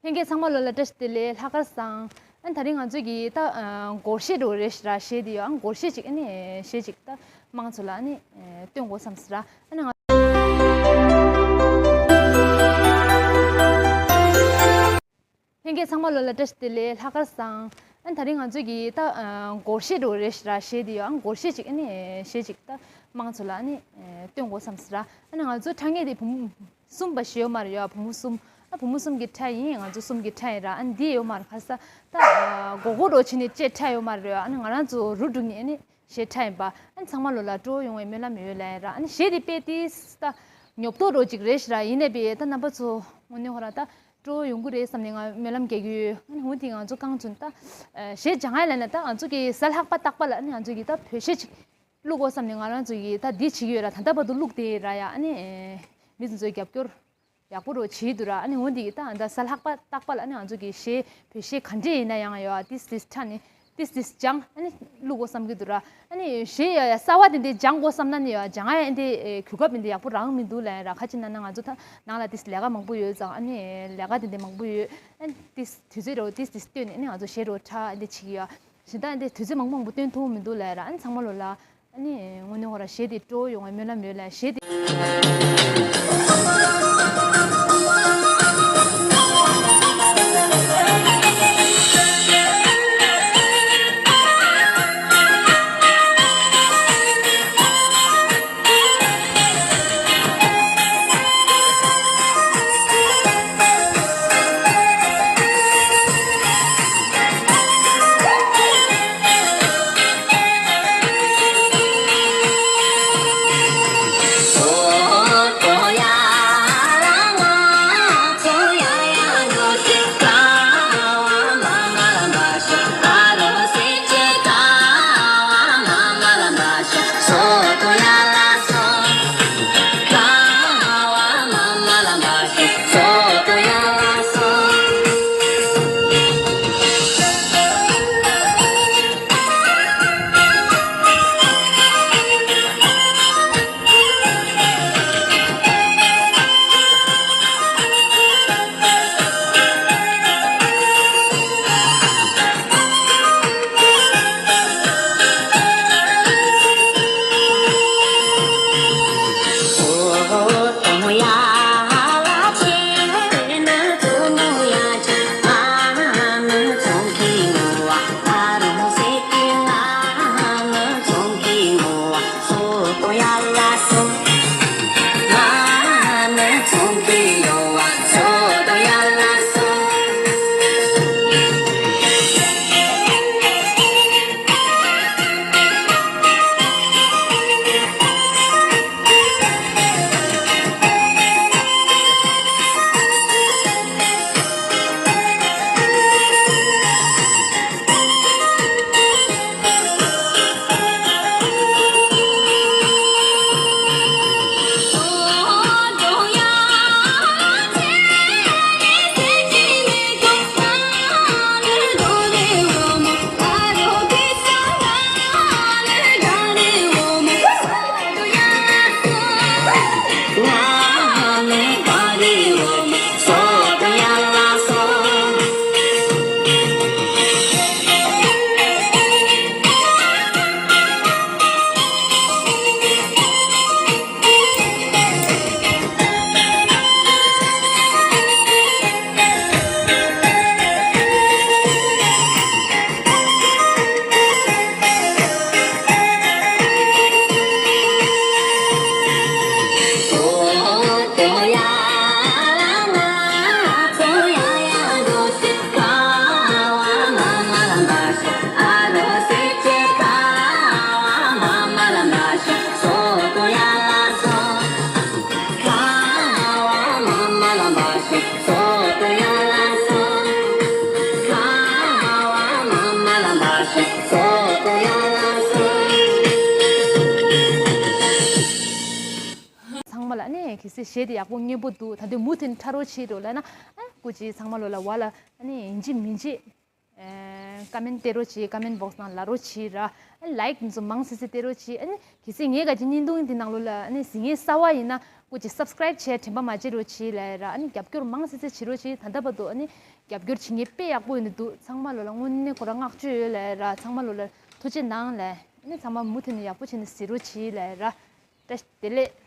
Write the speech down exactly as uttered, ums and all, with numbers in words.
ལྷན་རྒྱས་ཚང་མ་ལོ་ལ་བཀྲ་ཤིས་བདེ་ལེགས། ལྷག་དཀར་བཟང་། ཨ་ནི་ད་རིང་ང་ཚོ་གི་ད་ཨ་སྒོར་གཞས་འགྲོ་རེད་ཤག་ར། གཞས་དེ་ཡོད། ཨ་སྒོར་གཞས་ཅིག་ཨ་ནི་གཞས་ཅིག་ད་དམངས་ཚོ་ལ་ཨ་ནི་སྟོན་དགོས་བསམ་སོང་ར། ཨ་ནི་ང་ལྷན་རྒྱས་ཚང་མ་ལོ་ལ་བཀྲ་ཤིས་བདེ་ལེགས། ལྷག་དཀར་བཟང་། ཨ་ནི་ད་རིང་ང་ཚོ་གི་ད་ཨ་སྒོར་གཞས་འགྲོ་རེད་ཤག་ར། གཞས་དེ་ཡོད། ཨ་སྒོར་གཞས་ཅིག་ཨ་ནི་གཞས་ཅིག་ད་དམངས་ཚོ་ལ་ཨ་ནི་སྟོན་དགོས་བསམ་སོང་ར། ཨ་ནི་ང་ཚོ་ཁྲ་ངེས་དེ་བུ་མོ་གསུམ་པ་ཞིག་ཡོད་མ་རེད་ཡ། བུ་མོ་གསུམ། ཨ་བུ་མོ་གསུམ་གྱི་ཁྲ་ཡིན། ང་ཚོ་གསུམ་གྱི་ཁྲ་ཡིན་ར། ཨ་འདི་ཡོད་མ་རེད། ཁ་ས་ད་མགོ་སྐོར་འགྲོ་བྱེད་ནས་བཅས་ཁྲ་ཡོད་མ་རེད། ཨ་ནི་ང་རང་ཚོ་རུ་འགྲོ་ནས་ཨ་ནི་གཞས་ཁྲ་ཡིན་པ། ཨ་ནི་ཚང་མ་ལོ་ལ་སྤྲོ་ཡོང་བའི་སྨོན་ལམ་ཡོད་ལབ་ཡིན་ར། ཨ་ནི་གཞས་དེ་དཔེ་དེ་ད་ཉོབ་ཏོ་འགྲོ་ཅིག་རེད་ཤག་ར། ཡིན་ནའི་བས་ད་རྣམ་པ་ཚོ་དངོས་གནས་ཧོ་ར་ད་སྤྲོ་ཡོང་གི་རེད་བསམ་ནས་ང་སྨོན་ལམ་རྒྱག་གི་ཡོད། ཨ་ནི་འོ་དེ་ང་ཚོ་རྐང་བཙུན་ད་གཞས་སྦྱང་ཡ་ལབ་ན་ད་ང་ཚོ་གི་གཟའ་ལྷག་པ་རྟག་པ་ལ་ཨ་ནི་ང་ཚོ་གི་ད་བོད་གཞས་ཅིག་བླུག་དགོས་བསམ་ནས་ང་རང་ཚོ་གིས་ད་འདི་བྱེད་ཀྱི་ཡོད་ར། ད་ལྟ་བར་དུ་བླུག་བསྡད་ཡོད་ར་ཡ། ཨ་ནི་ཨེ་མི་ཚོ་ཚོའི་རྒྱབ་སྐྱོར་ཡག་པོ་རོ་བྱེད་འདུག་ར། ཨ་ནི་འོ་འདི་གིས་ད་ད་གཟའ་ལྷག་པ་རྟག་པ་ལ་ཨ་ནི་ང་ཚོ་གིས་གཞས་བོད་གཞས་ག་འདྲས་ཡིན་ན་ཡང་ཡོད་ཏིས་ཏིས་ཁྲ་ནི་ཏིས་ཏིས་སྦྱང་ཨ་ནི་བླུག་དགོས་བསམ་གྱི་འདུག་ར། ཨ་ནི་གཞས་ཡ་ཡ་གསར་བ་དེ་འདྲས་སྦྱང་དགོས་བསམ་ན་ནི་ཡ་སྦྱང་ཡ་ཨ་འདི་ཨེ་གོ་སྐབས་འདི་ཡག་པོ་རང་མི་འདུག་ལབ་ཡ་ར། ཁ་ཅིག་ན་ན་ང་ཚོ་ད་ནང་ལ་ཏིས་ལས་ཀ་མང་པོ་ཡོད་ཙང་ཨ་ནི་ལས་ཀ་དེ་འདྲས་མང་པོ་ཡོད། ཨ་ནི་ཏིས་དུས་ཚོད་རོ་ཏིས་ཏིས་བཏོན་ནས་ཨ་ནི་ང་ཚོ་གཞས་རོ་ཁྲ་ཨ་འདི་བྱེད་ཀྱི་ཡོད། གཞན་དག་འདི་དུས་ཚོད་མང་པོ་མང་པོ་བཏོན་ཐུབ་མི་འདུག་ལབ་ཡ་ར། ཨ་ནི་ཚང་མ་ལོ་ལ་ཨ་ནི་དངོས་གནས་ཧོ་ར་གཞས་དེ་སྤྲོ་ཡོང་བའི་སྨོན་ལམ་ཡོད་ལ་གཞས་དེ། ཚང་མ་ལ་ནི་གལ་སྲིད་གཞས་དེ་ཡག་པོ་སྙན་པོ་འདུག་ད་དུང་མུ་མཐུད་ཁྲ་རོགས་བྱེད་རོགས་ལབ་ན་ཨ་སྐུ་མཁྱེན། ཚང་མ་ལོ་ལ་བ་ལ་ཨ་ནི་ཡིན་གཅིག་མིན་གཅིག་ཨེ་ ཀ་མེན་སྟེར་རོགས་གྱིས། ཀ་མེན་བོག་སི་ནང་ལབ་རོགས་གྱིས་ར། ཨ་ནི་ལའིཀ་འདི་ཚོ་མང་སེ་སེ་སྟེར་རོགས་གྱིས། ཨ་ནི་གལ་སྲིད་ངའི་ག་ཅི་བརྙན་ཐུང་འདི་ནང་ལོགས་ལ་ཨ་ནི་གཟིགས་མཁན་གསར་པ་ཡིན་ན་སྐུ་མཁྱེན་སབ་སི་ཀ་རའིབ་བྱས་དྲན་པ་མ་བརྗེད་རོགས་གྱིས་ལབ་ར། ཨ་ནི་རྒྱབ་སྐྱོར་མང་སེ་སེ་བྱེད་རོགས་གྱིས། ད་ལྟ་བར་དུ་ཨ་ནི་རྒྱབ་སྐྱོར་བྱེད་མཁན་དཔེ་ཡག་པོ་ཡོང་གི་འདུག། ཚང་མ་ལོ་ལ་དངོས་གནས་ཁོ་རང་བསྔགས་བརྗོད་ཡོད་ལབ་ར། ཚང་མ་ལོ་ལ་ཐུགས་རྗེ་གནང་ལབ། ཨ་ནི་ཚང་མ་མུ་མཐུད་ནས་ཡག་པོ་བྱས་ནས་གཟིགས་རོགས་གྱིས་ལབ་ར། བཀྲ་ཤིས་བདེ་ལེགས།